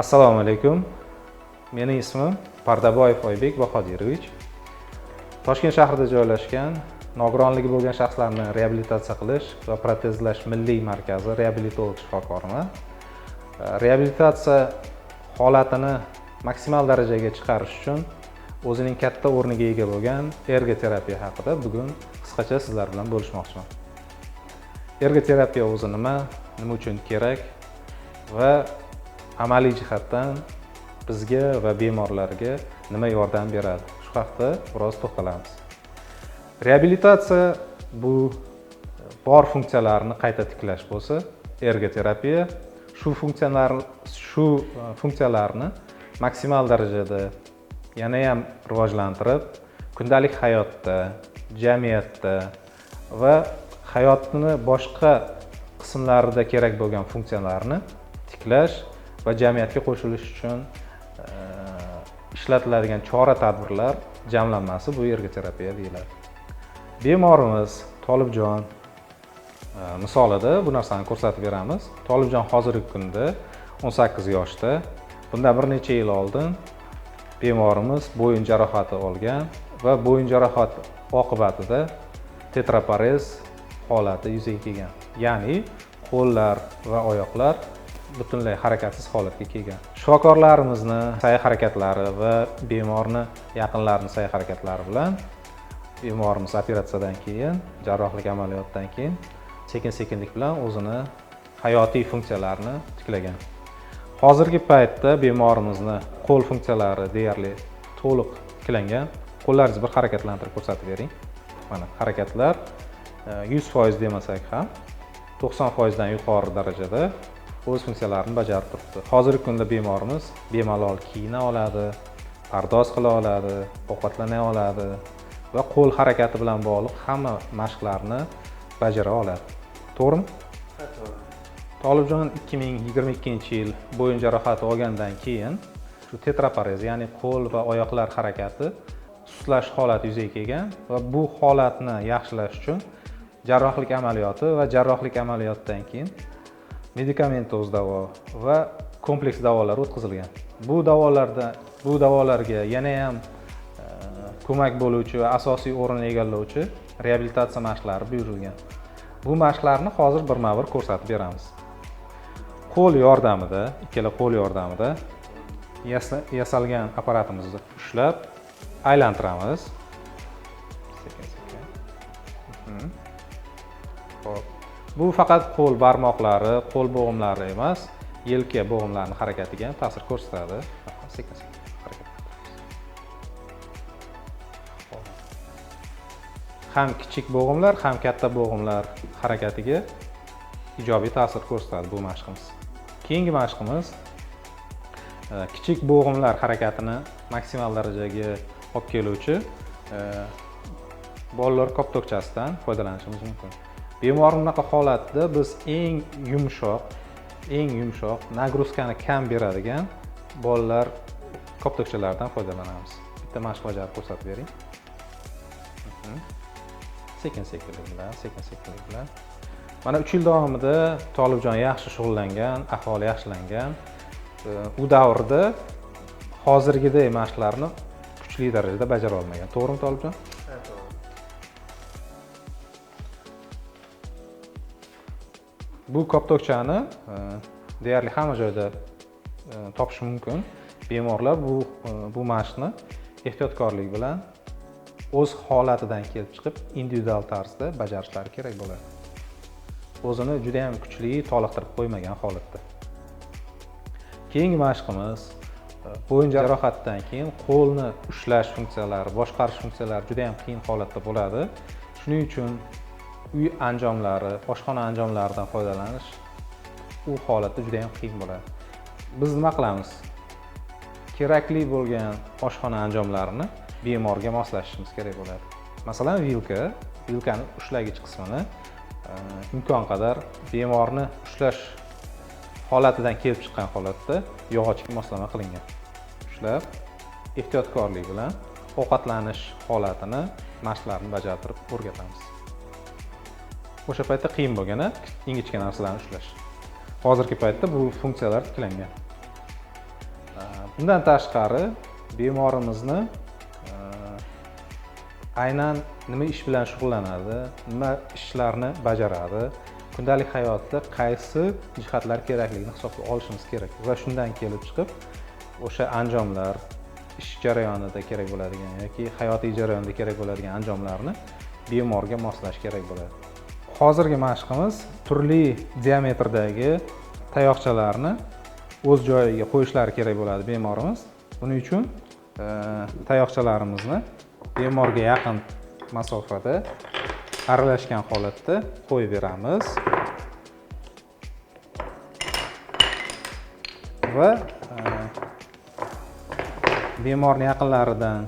Assalomu alaykum. Mening ismim Pardaboyev Oybek Bahodirovich. Toshkent shahrida joylashgan nogironligi bo'lgan shaxslarni reabilitatsiya qilish va protezlash milliy markazi reabilitolog shifokoriman. Reabilitatsiya holatini maksimal darajaga chiqarish uchun o'zining katta o'rniga ega bo'lgan ergoterapiya haqida bugun qisqacha sizlar bilan bo'lishmoqchiman. Ergoterapiya o'zi nima, nima uchun kerak va amaliy jihatdan bizga va bemorlarga nima yordam beradi? Shu haqda biroz to'xtalamiz. Reabilitatsiya bu bor funksiyalarni qayta tiklash bo'lsa, ergoterapiya shu funksiyalarni maksimal darajada yana ham rivojlantirib, kundalik hayotda, jamiyatda va hayotni boshqa qismlarida kerak bo'lgan funksiyalarni tiklash va jamiyatga qo'shilish uchun ishlatiladigan chora-tadbirlar jamlanmasi bu ergoterapiya deyiladi. Bemorimiz Tolibjon misolida bu narsani ko'rsatib beramiz. Tolibjon hozirgi kunda 18 yoshda. Bundan bir necha yil oldin bemorimiz bo'yin jarohati olgan va bo'yin jarohati oqibatida tetraparez holati yuzaga kelgan. Ya'ni qo'llar va oyoqlar butunlay harakatsiz holatga kelgan. Shifokorlarimizni sa'y-harakatlari va bemorni yaqinlarini sa'y-harakatlari bilan bemorimiz operatsiyadan keyin, jarrohlik amaliyotidan keyin sekin-sekinlik bilan o'zini hayotiy funksiyalarini tiklagan. Hozirgi paytda bemorimizni qo'l funksiyalari deyarli to'liq tiklangan. Qo'llaringizni bir harakatlantirib ko'rsatib bering. Mana harakatlar 100% demasak ham 90% dan yuqori darajada o'z funksiyalarini bajarib turibdi. Hozirgi kunda bemorimiz bemalol kiyina oladi, pardoz qila oladi, ovqatlana oladi va qo'l harakati bilan bog'liq hamma mashqlarni bajara oladi. To'g'rimi? To'g'ri. Tolibjon 2022-yil bo'yin jarohati olgandan keyin shu tetraparez, ya'ni qo'l va oyoqlar harakati sustlash holati yuzaga kelgan va bu holatni yaxshilash uchun jarrohlik amaliyoti va jarrohlik amaliyotidan keyin medikamentoz davo va kompleks davolar o'tkazilgan. Bu davolarga yana ham ko'mak bo'luvchi va asosiy o'rinni egallovchi reabilitatsiya mashqlari buyurilgan. Bu mashqlarni hozir birma-bir ko'rsatib beramiz. Qo'l yordamida, ikkala qo'l yordamida yasalgan apparatimizni ushlab aylantiramiz. Sekin-sekin. Xo'p. Bu faqat qo'l barmoqlari, qo'l bo'g'imlari emas, yelka bo'g'imlarining harakatiga ham ta'sir ko'rsatadi. Sekin-sekin harakat. Xo'p. Ham kichik bo'g'imlar, ham katta bo'g'imlar harakatiga ijobiy ta'sir ko'rsatadi bu mashqimiz. Keyingi mashqimiz kichik bo'g'imlar harakatini maksimal darajaga olib keluvchi bolalar koptokchasidan foydalanishimiz mumkin. Bemor bunaqa holatda biz eng yumshoq, nagruzkani kam beradigan bolalar koptokchalaridan foydalanamiz. Bitta mashq bajarib ko'rsatib bering. Sekin-sekinlik bilan, sekin-sekinlik bilan. Mana 3 yil davomida Tolibjon yaxshi shug'ullangan, ahvoli yaxshilangan. U davrda hozirgidek mashqlarni kuchli darajada bajara olmagan. To'g'rimi, Tolibjon? Ha, to'g'ri. Bu koptokchani deyarli hamma joyda topish mumkin. Bemorlar bu mashqni ehtiyotkorlik bilan o'z holatidan kelib chiqib individual tarzda bajarishlari kerak bo'ladi. O'zini juda ham kuchli toliqtirib qo'ymagan holatda. Keyingi mashqimiz bo'yin jarohatidan keyin qo'lni ushlash funksiyalari, boshqarish funksiyalari juda ham qiyin holatda bo'ladi. Shuning uchun uy anjomlari, oshxona anjomlaridan foydalanish u holatda juda ham qiyin bo'ladi. Biz nima qilamiz? Kerakli bo'lgan oshxona anjomlarini bemorga moslashishimiz kerak bo'ladi. Masalan, vilkani ushlagich qismini imkon qadar bemorni ushlash holatidan kelib chiqqan holatda yog'ochga moslama qilingan. Ushlab, ehtiyotkorlik bilan ovqatlanish holatini, mashqlarni bajartirib o'rgatamiz. O'sha paytda qiyin bo'lgan, ingichka narsalarni ushlash. Hozirgi paytda bu funksiyalar tiklangan. Undan tashqari bemorimizni aynan nima ish bilan shug'ullanadi, nima ishlarni bajaradi, kundalik hayotda qaysi jihatlar kerakligini hisobga olishimiz kerak va shundan kelib chiqib o'sha anjomlar ish jarayonida kerak bo'ladigan yoki hayotiy jarayonda kerak bo'ladigan anjomlarni bemorga moslash kerak bo'ladi. Hozirgi mashqimiz turli diametrdagi tayoqchalarni o'z joyiga qo'yishlari kerak bo'ladi bemorimiz. Buning uchun tayoqchalarimizni bemorga yaqin masofada aralashgan holatda qo'yib beramiz. Va bemorning yaqinlaridan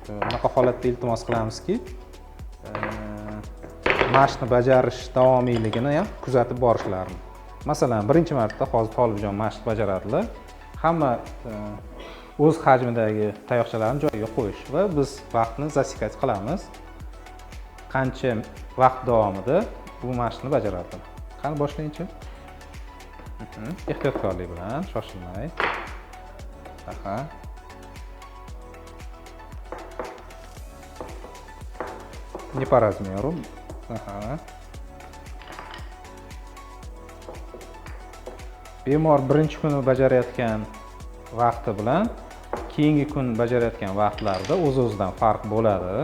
bunaqa holatda iltimos qilamizki, mashqni bajarish davomiyligini ham kuzatib borishlarini. Masalan, birinchi marta hozir Tolibjon mashq bajaradilar. Hamma o'z hajmidagi tayoqchalarni joyiga qo'yish va biz vaqtni zasikat qilamiz. Qancha vaqt davomida bu mashqni bajaradilar. Qani boshlangchi. Ehtiyotkorlik bilan, shoshilmay. Aha. Не по размеру. Aha. Bemor birinchi kuni bajarayotgan vaqti bilan keyingi kun bajarayotgan vaqtlarida o'z-o'zidan farq bo'ladi.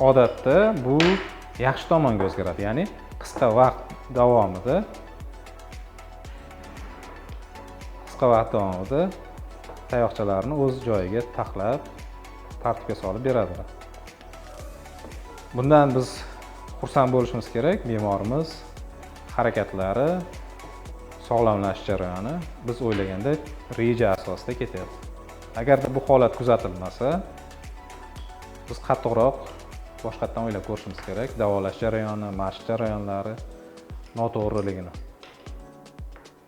Odatda bu yaxshi tomonga o'zgaradi, ya'ni qisqa vaqt davomida tayoqchalarni o'z joyiga taxlab, tartibga solib beradilar. Bundan biz xursand bo'lishimiz kerak, bemorimiz harakatlari, sog'lomlashish jarayoni biz o'ylagandek reja asosida ketyapti. Agarda bu holat kuzatilmasa, biz qattiqroq boshqatdan o'ylab ko'rishimiz kerak, davolash jarayoni, mashq jarayonlari noto'g'riligini.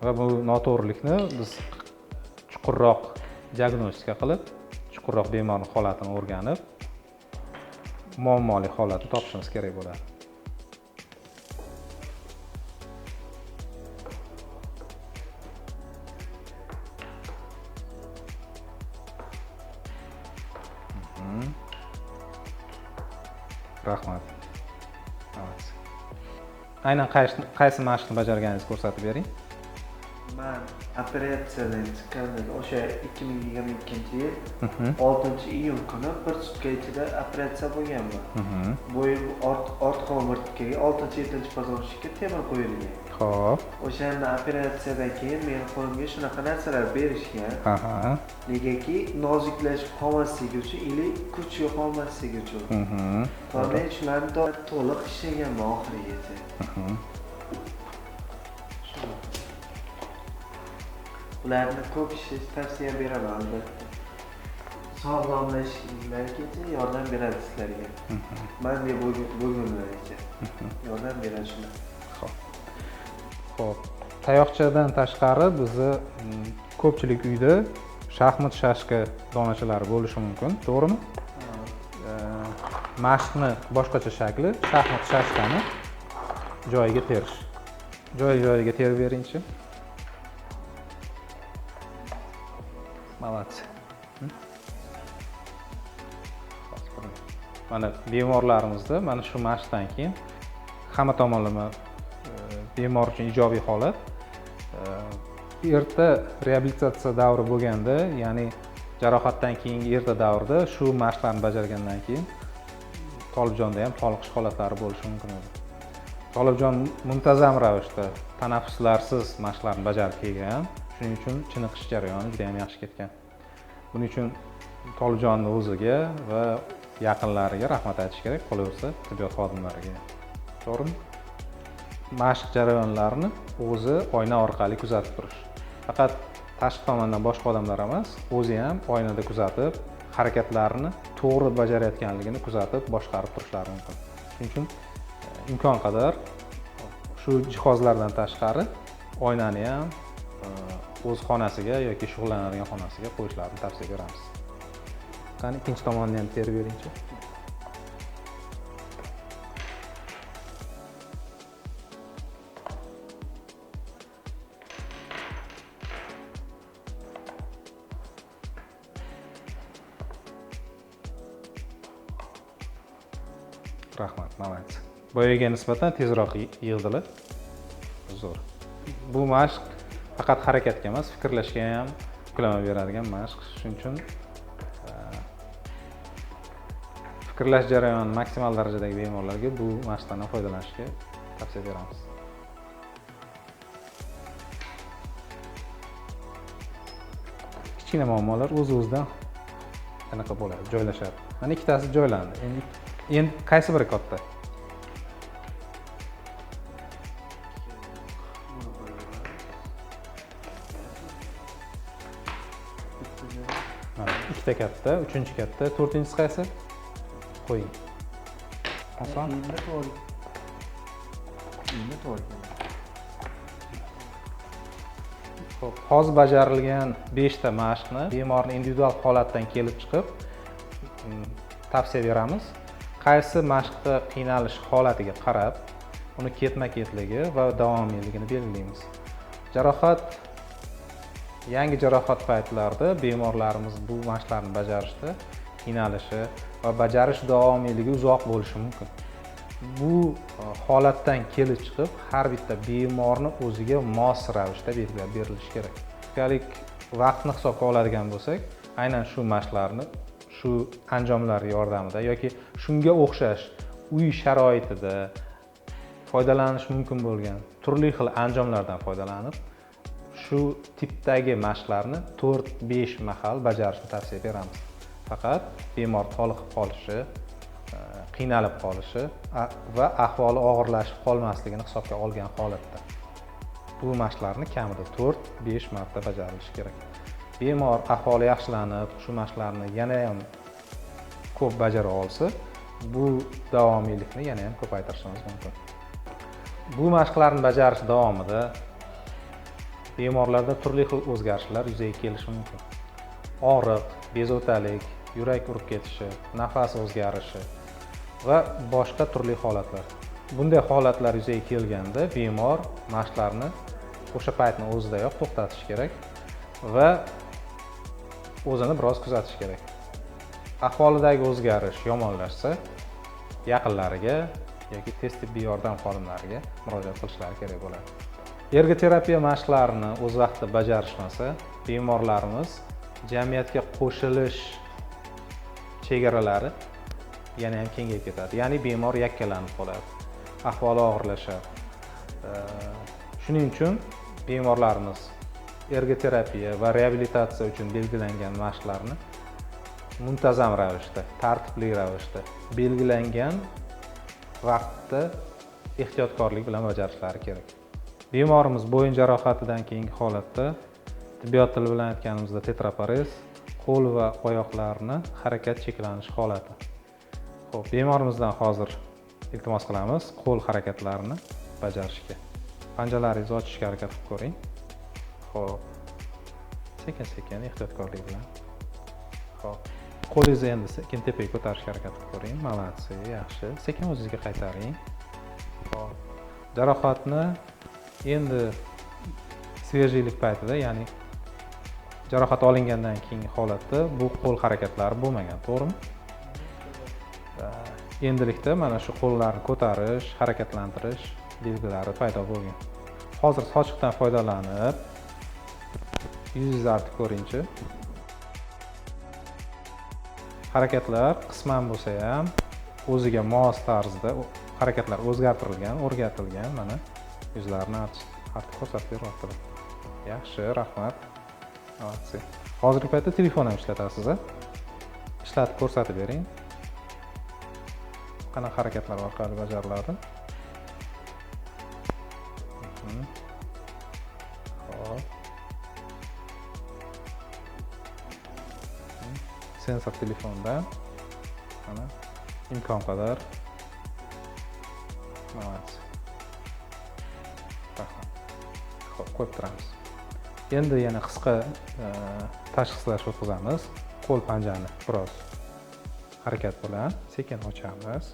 Va bu noto'g'rilikni biz chuqurroq diagnostika qilib, chuqurroq bemorning holatini o'rganib, muammoli holatni topishimiz kerak bo'ladi. Rahmat. Aynan qaysi mashqni bajarganingizni ko'rsatib bering. Men operatsiyadan chiqqandan o'sha 2022-yil 6-iyun kuni bir sutka ichida operatsiya bo'lganman. Bo'yim ortqa umurtqaga 6-7 poзвоночникka temir qo'yilgan. Xo'p. O'shanda operatsiyadan keyin meni qo'limga shunaqa narsalar berishgan. Negaki noziklashib qolmasligi uchun ili kuch yo'qolmasligi uchun. Men shularni to'liq ishlaganman oxirigacha. Ularni ko'p ishlash tavsiya beraman albatta. Sog'lomlashishlargacha yordam beradi sizlarga. Mendek bo'lganlargacha yordam beradi shular. Xo'p. Tayoqchadan tashqari bizni ko'pchilik uyda shaxmat, shashka donachalari bo'lishi mumkin, to'g'rimi? Mashqni boshqacha shakli shaxmat, shashkani joyiga terish. Joy-joyiga terib beringchi. Молодцы. Mana bemorlarimizda mana shu mashqdan keyin hamma tomonlama bemor uchun ijobiy holat. Erta reabilitatsiya davri bo'lganda, ya'ni jarohatdan keyingi erta davrda shu mashqlarni bajargandan keyin Tolibjonda ham toliqish holatlari bo'lishi mumkin edi. Tolibjon muntazam ravishda tanaffuslarsiz mashqlarni bajarib kelgan. Shuning uchun chiniqish jarayoni juda ham yaxshi ketgan. Buning uchun Tolibjonni o'ziga va yaqinlariga rahmat aytish kerak, qolaversa tibbiyot xodimlariga. To'g'rimi? Mashq jarayonlarini o'zi oyna orqali kuzatib turish. Faqat tashqi tomondan boshqa odamlar emas, o'zi ham oynada kuzatib, harakatlarini to'g'ri bajarayotganligini kuzatib, boshqarib turishlari mumkin. Shuning uchun imkon qadar shu jihozlardan tashqari oynani ham o'z xonasiga yoki shug'ullanadigan xonasiga qo'yishlarini tavsiya beramiz. Qani ikkinchi tomonni ham terib beringchi. Rahmat, молодец. Boyagiga nisbatan tezroq yig'dilar. Zo'r. Bu mashq faqat harakatga emas, fikrlashga ham yuklama beradigan mashq. Shuning uchun fikrlash jarayoni maksimal darajadagi bemorlarga bu mashqdan foydalanishga tavsiya beramiz. Kichkina muammolar o'z-o'zidan anaqa bo'ladi, joylashadi. Mana ikkitasi joylandi. Endi qaysi biri katta? Mana ikkita katta, uchinchi katta, to'rtinchisi qaysi? Qo'ying. Oson. Endi to'g'ri. Endi to'g'ri. Xo'p, hozir bajarilgan 5 ta mashqni bemorning individual holatdan kelib chiqib tavsiya beramiz. Qaysi mashqda qiynalish holatiga qarab, uni ketma-ketligi va davomiyligini belgilaymiz. Yangi jarohat paytlarida bemorlarimiz bu mashqlarni bajarishda qiynalishi va bajarish davomiyligi uzoq bo'lishi mumkin. Bu holatdan kelib chiqib, har bitta bemorni o'ziga mos ravishda belgilab berilishi kerak. Kalik vaqtni hisobga oladigan bo'lsak, aynan shu mashqlarni shu anjomlar yordamida yoki shunga o'xshash uy sharoitida foydalanish mumkin bo'lgan turli xil anjomlardan foydalanib, shu tipdagi mashqlarni 4-5 mahal bajarishni tavsiya beramiz. Faqat bemor toliqib qolishi, qiynalib qolishi va ahvoli og'irlashib qolmasligini hisobga olgan holatda bu mashqlarni kamida 4-5 marta bajarilishi kerak. Bemor ahvoli yaxshilanib, shu mashqlarni yana ham ko'p bajara olsa, bu davomiylikni yana ham ko'paytirishimiz mumkin. Bu mashqlarni bajarish davomida bemorlarda turli xil o'zgarishlar yuzaga kelishi mumkin. Og'riq, bezovtalik, yurak urib ketishi, nafas o'zgarishi va boshqa turli holatlar. Bunday holatlar yuzaga kelganda bemor mashqlarni o'sha paytni o'zidayoq to'xtatish kerak va o'zini biroz kuzatish kerak. Ahvolidagi o'zgarish yomonlashsa, yaqinlariga yoki tez tibbiy yordam xodimlariga murojaat qilishlari kerak bo'ladi. Ergoterapiya mashqlarini o'z vaqtida bajarishmasa, bemorlarimiz jamiyatga qo'shilish chegaralari yana ham kengayib ketadi. Ya'ni bemor yakkalanib qoladi, ahvoli og'irlashadi. Shuning uchun bemorlarimiz ergoterapiya va reabilitatsiya uchun belgilangan mashqlarni muntazam ravishda, tartibli ravishda, belgilangan vaqtda ehtiyotkorlik bilan bajarishlari kerak. Bemorimiz bo'yin jarohatidan keyingi holatda tibbiyot tili bilan aytganimizda tetraparez, qo'l va oyoqlarni harakat cheklanish holati. Xo'p, bemorimizdan hozir iltimos qilamiz qo'l harakatlarini bajarishga. Panjalaringizni ochishga harakat qilib ko'ring. Xo'p. Sekin-sekin ehtiyotkorlik bilan. Xo'p. Qo'lingizni endi sekin tepaga ko'tarishga harakat qilib ko'ring. Молодцы, yaxshi. Sekin o'zingizga qaytaring. Xo'p. Jarohatni endi svejiylik paytida, ya'ni jarohat olingandan keyingi holatda bu qo'l harakatlari bo'lmagan, to'g'rimi? Endilikda mana shu qo'llarni ko'tarish, harakatlantirish belgilari paydo bo'lgan. Hozir sochiqdan foydalanib yuzingizni artib ko'ringchi. Harakatlar qisman bo'lsa ham o'ziga mos tarzda harakatlar o'zgartirilgan, o'rgatilgan. Mana yuzlarni artib ko'rsatib beryaptilar. Yaxshi, rahmat. Молодцы. Hozirgi paytda telefon ham ishlatasiz, a? Ishlatib ko'rsatib bering. Qanaqa harakatlar orqali bajariladi? Xo'p. Sensor telefonda mana imkon qadar. Молодцы. Rahmat. Xo'p, qo'yib turamiz. Endi yana qisqa tashxislash o'tkazamiz. Qo'l panjani biroz harakat bilan sekin ochamiz.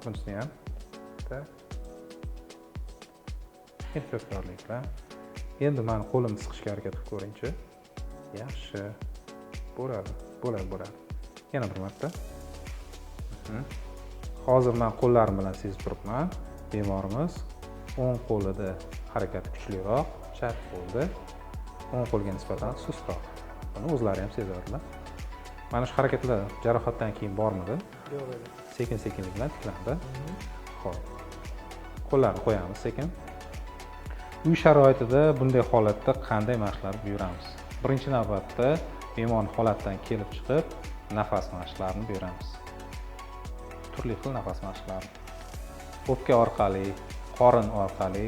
Bunisini ham ehtiyotkorlik bilan. Endi meni qo'limni siqishga harakat qilib ko'ringchi. Yaxshi. Bo'ladi, bo'ladi, bo'ladi. Yana bir marta. Hozir men qo'llarim bilan sezib turibman. Bemorimiz o'ng qo'lida harakati kuchliroq, chap qo'lda o'ng qo'lga nisbatan sustroq. Buni o'zlari ham sezadilar. Mana shu harakatlar jarohatdan keyin bormidi? Yo'q edi. Sekin-sekinlik bilan tiklandi. Xo'p. Qo'llarni qo'yamiz sekin. Uy sharoitida bunday holatda qanday mashqlar buyuramiz? Birinchi navbatda bemorning holatidan kelib chiqib, nafas mashqlarini buyuramiz. Turli xil nafas mashqlari. O'pka orqali, qorin orqali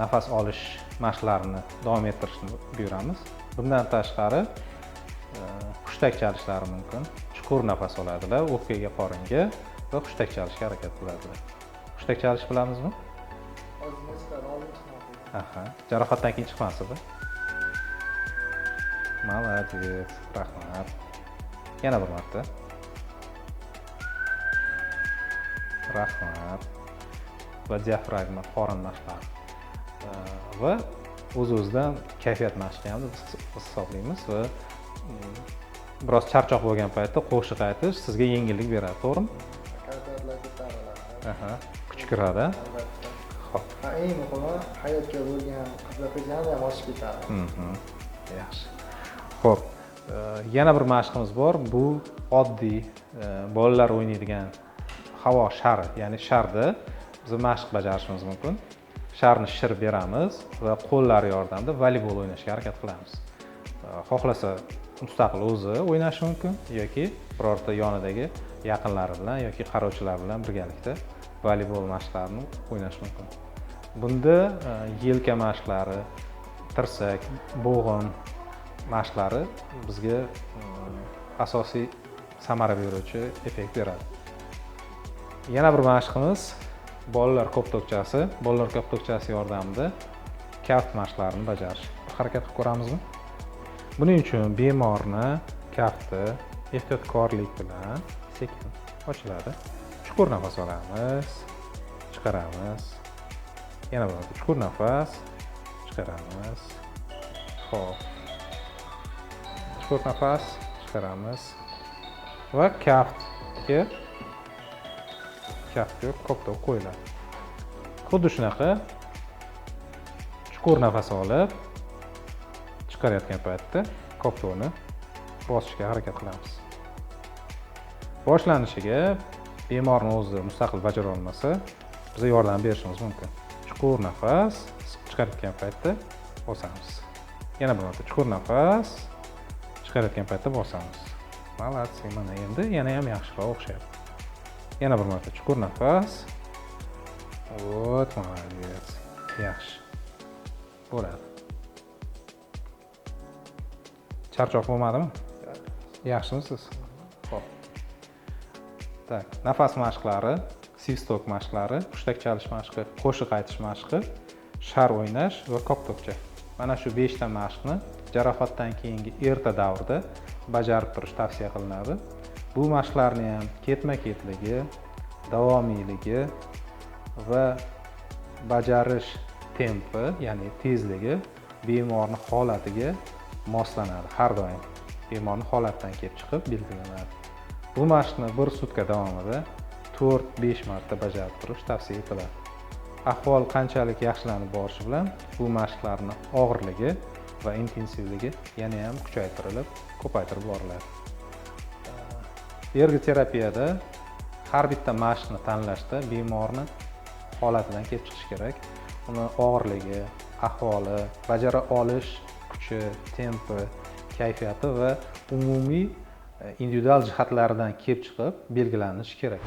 nafas olish mashqlarini davom ettirishni buyuramiz. Bundan tashqari hushtak chalishlari mumkin. Chuqur nafas oladilar, o'pkaga, qoringa va hushtak chalishga harakat qiladilar. Hushtak chalish bilamizmi? Ozgina chiqadi, oldin chiqmadi. Aha, jarohatdan keyin chiqmas edi. Молодец, rahmat. Yana bir marta. Rahmat. Va diafragma, qorin mashqlari. Va o'z-o'zidan kayfiyat mashqi ham biz hisoblaymiz va biroz charchoq bo'lgan paytda qo'shiq aytish sizga yengillik beradi, to'g'rimi? Kayfiyatlar ko'tariladi. Aha, kuch kiradi. Albatta. Xo'p. Eng muhimi hayotga bo'lgan qiziqish yanada ham oshib ketadi. Yaxshi. Xo'p, yana bir mashqimiz bor. Bu oddiy bolalar o'ynaydigan havo shari, ya'ni sharda biz mashq bajarishimiz mumkin. Sharni shishirib beramiz va qo'llar yordamida voleybol o'ynashga harakat qilamiz. Xohlasa mustaqil o'zi o'ynashi mumkin yoki birorta yonidagi yaqinlari bilan yoki qarovchilar bilan birgalikda voleybol mashqlarini o'ynash mumkin. Bunda yelka mashqlari, tirsak, bo'g'in mashqlari bizga asosiy samara beruvchi effekt beradi. Yana bir mashqimiz bolalar koptokchasi. Bolalar koptokchasi yordamida kaft mashqlarini bajarish. Bir harakat qilib ko'ramizmi? Buning uchun bemorni kafti ehtiyotkorlik bilan sekin ochiladi. Chuqur nafas olamiz, chiqaramiz. Yana bir marta chuqur nafas, chiqaramiz. Xo'p. Chuqur nafas, chiqaramiz. Va kaftga koptok qo'yiladi. Xuddi shunaqa chuqur nafas olib chiqarayotgan paytda koptokni bosishga harakat qilamiz. Boshlanishiga bemorni o'zi mustaqil bajara olmasa, biz yordam berishimiz mumkin. Chuqur nafas chiqarayotgan paytda bosamiz. Yana bir marta chuqur nafas chiqarayotgan paytda bosamiz. Молодцы, mana endi yana ham yaxshiroq o'xshayapti. Yana bir marta chuqur nafas. Вот, молодец. Yaxshi. Bo'ladi. Charchoq bo'lmadimi? Yaxshimisiz? Xo'p. Tak, nafas mashqlari, svistok mashqlari, hushtak chalish mashqi, qo'shiq aytish mashqi, shar o'ynash va koptokcha. Mana shu 5 ta mashqni jarohatdan keyingi erta davrda bajarib turish tavsiya qilinadi. Bu mashqlarni ham ketma-ketligi, davomiyligi va bajarish tempi, ya'ni tezligi bemorning holatiga moslanadi har doim. Bemorning holatidan kelib chiqib belgilanadi. Bu mashqni bir sutka davomida 4-5 marta bajarib turish tavsiya etiladi. Ahvol qanchalik yaxshilanib borishi bilan bu mashqlarning og'irligi va intensivligi yana ham kuchaytirilib, ko'paytirib boriladi. Ergoterapiyada har bitta mashqni tanlashda bemorni holatidan kelib chiqish kerak. Uni og'irligi, ahvoli, bajara olish kuchi, tempi, kayfiyati va umumiy individual jihatlaridan kelib chiqib belgilanishi kerak.